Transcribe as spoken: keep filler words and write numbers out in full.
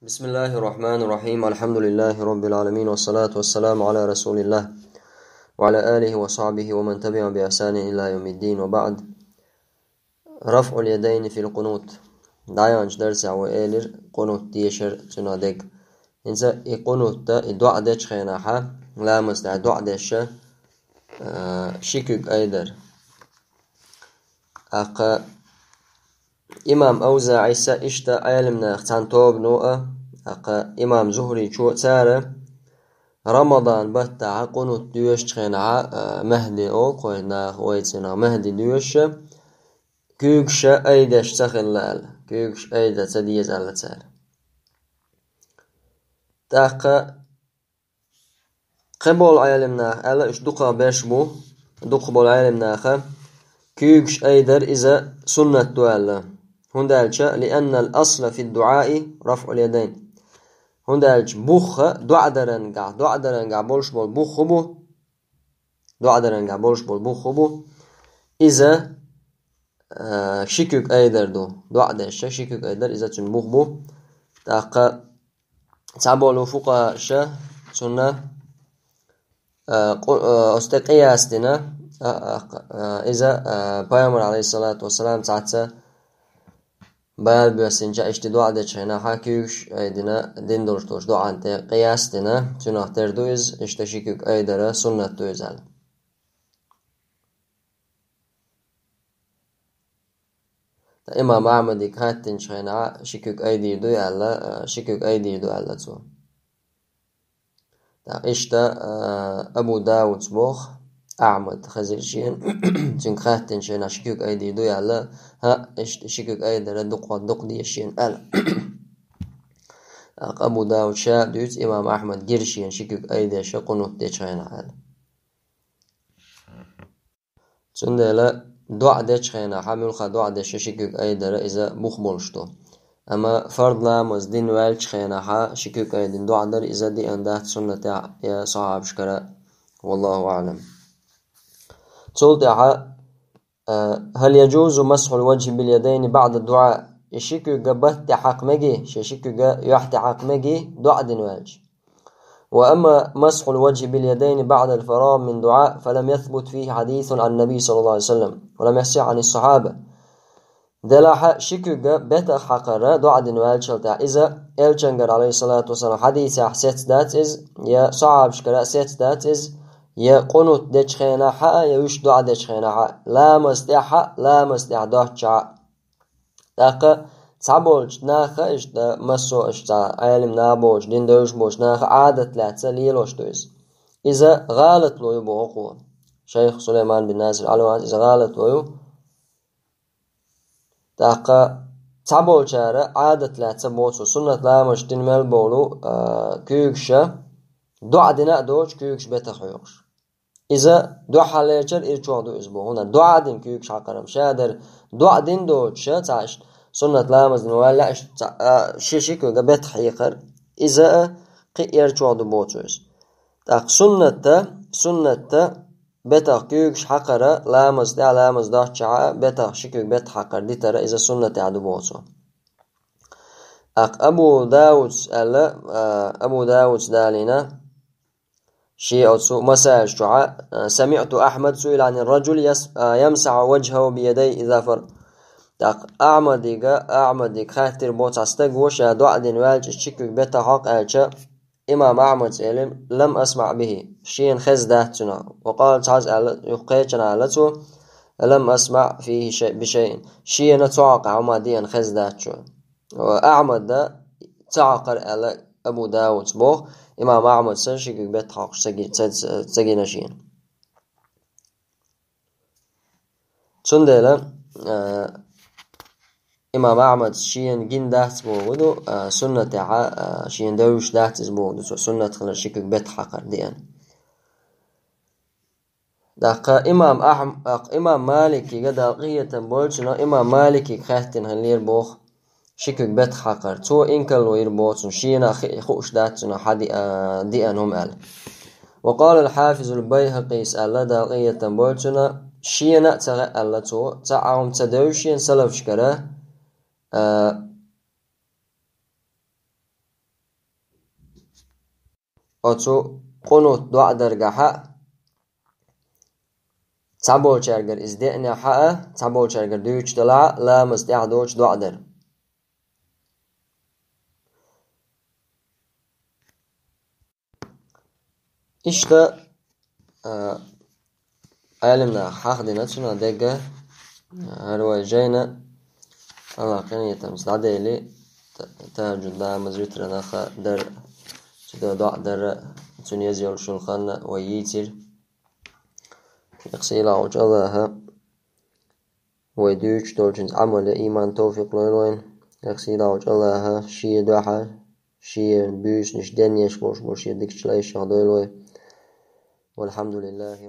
بسم الله الرحمن الرحيم. الحمد لله رب العالمين، والصلاة والسلام على رسول الله وعلى آله وصحبه ومن تبعهم بإحسان إلى يوم الدين، وبعد. رفع اليدين في القنوت. ДӀаяханчу дарсехь вай элира къунут дешар цуьнан дерг. ХӀинца и къунут дан, и доӀа дечу хенахьа, ламаз тӀехь доӀа деш, а, ши куьг айдар. ТӀаккха имам АвзаӀис а, иштта Ӏеламнах цхьана тобано а, тӀаккха имам ЗухӀричо а, цара Рамадан баттахь къунут доьшучу хенахь, а, Махьди олу кху наха вайцина, Махьди доьшуш, куьйгаш айдеш ца хилла аьлла, куьйгаш айда ца деза аьлла цара. ТӀаккха кхин болу Ӏеламнаха аьлла, уьш дукхах берш бу, дукхах болу Ӏеламнаха, куьйгаш айдар иза суннат ду аьлла. ХӀунда аьлча, لأن الأصل في الدعاء رفع اليدين. ХӀунда аьлча, бух доӀа дарангахь, доӀа дарангахь болуш болу бух хӀун бу? ДоӀа дарангахь болуш болу бух хӀун бу? Иза, а, ши куьг айдар ду. ДоӀа деш ши куьг айдар, иза цуьнан бух бу. ТӀаккха цхьаболу фукъахаша цунна, а, къу-, а, оцу тӀе къияс дина, а, а, а, иза, а, Пайхамар, алейхиссалату вассалам, цхьацца бала боьссинчохь иштта доӀа дечу хенахь, куьйгаш айдина, дина долуш долчу доӀан тӀе къияс дина, цуьнах тера ду иза, иштта ши куьг айдара суннат ду иза аьлла. Ткъа имам Ахьмадига хаьттинчу хенахь, ши куьг айдийр ду аьлла, а, ши куьг айдийр ду аьлла цо. ТӀаккха иштта, а, Абу Дауд боху, Ахьмад хезира шена, цуьнга хаьттинчу хенахь, ши куьг айдийр ду аьлла, хӀаъ, иштта ши куьг айдара дукха, дукха деза шена аьлла. ТӀаккха Абу Дауд ша а дуьйцу, имам Ахьмад гира шена ши куьг айдеш къунут дечу хенахь аьлла. Цундела доӀа дечу хенахь, муьлхха доӀа деш ши куьг айдара иза бух болуш ду. Амма фард ламаз дина ваьллачу хенахь ши куьг айдина доӀа дара иза диъна дац суннатехь я сахьабашкара, валлаху аӀлам. Цул тӀаьхьа, а, هل يجوز مسح الوجه باليدين بعد الدعاء؟ И ши куьг батта тӀе хьакха мегий, шен ши куьг юьхь тӀе хьакха мегий, доӀа дина ваьлча? وأما مسح الوجه باليدين بعد الفراغ من دعاء فلم يثبت فيه حديث عن النبي صلى الله عليه وسلم ولم يصح عن الصحابة. Делахь ши куьг бетах хьакхар доӀа дина ваьллачул тӀаьхьа иза элчангара, алейхиссалату вассалам, хьадисехь сецна дац иза, я сахьабашкара сецна дац иза, я къунут дечу хенахь а, я вуьш доӀа дечу хенахь а, ламаз тӀехь а, ламаз тӀехь доцчахь а. ТӀаккха цхьаболчу наха, иштта массо а иштта Ӏелам наха боцуш, дин девзаш боцу наха Ӏадат лаьцна лелош ду иза. Иза гӀалатло ю боху кхо. Шайх Сулайман бин Насир Алван иза гӀалатло ю. ТӀаккха цхьаболчара Ӏадат лаьцна боцу суннат ламазаш дина мел болу, а, куьйгаш, доӀа дина а доцуш, куьйгаш бетах хьоькхуш. Иза дуьххьарлерчара ирчух ду иза боху. ХӀунда доӀа дина куьйгаш хьакхарам ша дара. ДоӀа дина доцуш, цхьа иштта суннат ламаз дина ваьлла, иштта цхьа, а, ши-ши куьг бетах хьекхар. Иза а кхин а ирчух ду боцу иза. ТӀаккха суннатта, суннатта бетах куьйгаш хьакхара, ламаз тӀехь, ламаз доцчахь а, бетах ши куьг бетах хьакхара дитара, иза суннатехь ду боцу. ТӀаккха Абу Дауд аьлла, а, Абу Дауд далийна, шен оцу масаилаш чохь, а, سمعت أحمد سئل عن الرجل يس-، а, يمسح وجهه بيديه إذا فرغ. ТӀаккха Ахьмадига, Ахьмадига хаьттира боху цхьа стага, ша доӀа дина ваьлча ши куьг бетах хьокх аьлча, имам Ахьмада элира: لم أسمع به, шена хезна дац цунах. وقال, цхьазза аьлла, юха кхечанхьа аьлла цо: لم أسمع فيه شيء، بشيء, шена цу хьокъехь хӀума деана хезна дац цо. Ахьмада ца хьокхура аьлла Абу Дауд боху, имам Ахьмада санна ши куьг бетах хьокхуш ца ги-, ца, ца, ца гина шена. Цундела, а, имам Ахьмада шена гина дац бохург ду, а, суннатехь, а, шена девзаш дац иза бохург ду, цо суннат хилар ши куьг бетах хьакхар деана. ТӀаккха имам Ахьм-, а, имам Маликига, Дала къинхетам бойла цунах, имам Маликига хаьттина хиллера боху ши куьг бетах хьакхар. Цо инкарло йира боху цунна, шена а хи-, хууш дац цунах хьа-, а, деана хӀума аьлла. وقال الحافظ البيهقي аьлла, Дала къинхетам бойла цунах, шена а ца хаьа аьлла цо, цхьа а хӀума ца девза шена салафашкара, а, оцу къунут доӀа даргахьа, цхьаболчаьргара иза деанехьа а, цхьаболчаьргара дуьйцуш делахьа а, ламаз тӀехь доцу доӀа дар. Иштта, а, Ӏелимнаха хьахдина цунах дегга, а, хӀара вай жайна, Аллах къинхетамца дӀадели, та-, тахӀажжуд ламаз витранах дар, цу доӀа дар, цунна еза йолуш йолу хан вай йийцира. Лекха сийлахь волчу Аллаха вай дуьйцуш долчуьнца Ӏамал ян иман, товфикъ лойла вайна. Лекха сийлахь волчу Аллаха шен дуьхьа, шен буьйсанаш денъеш болуш болу шен дикачу лайшах дойла вай. Валхьамдулиллахи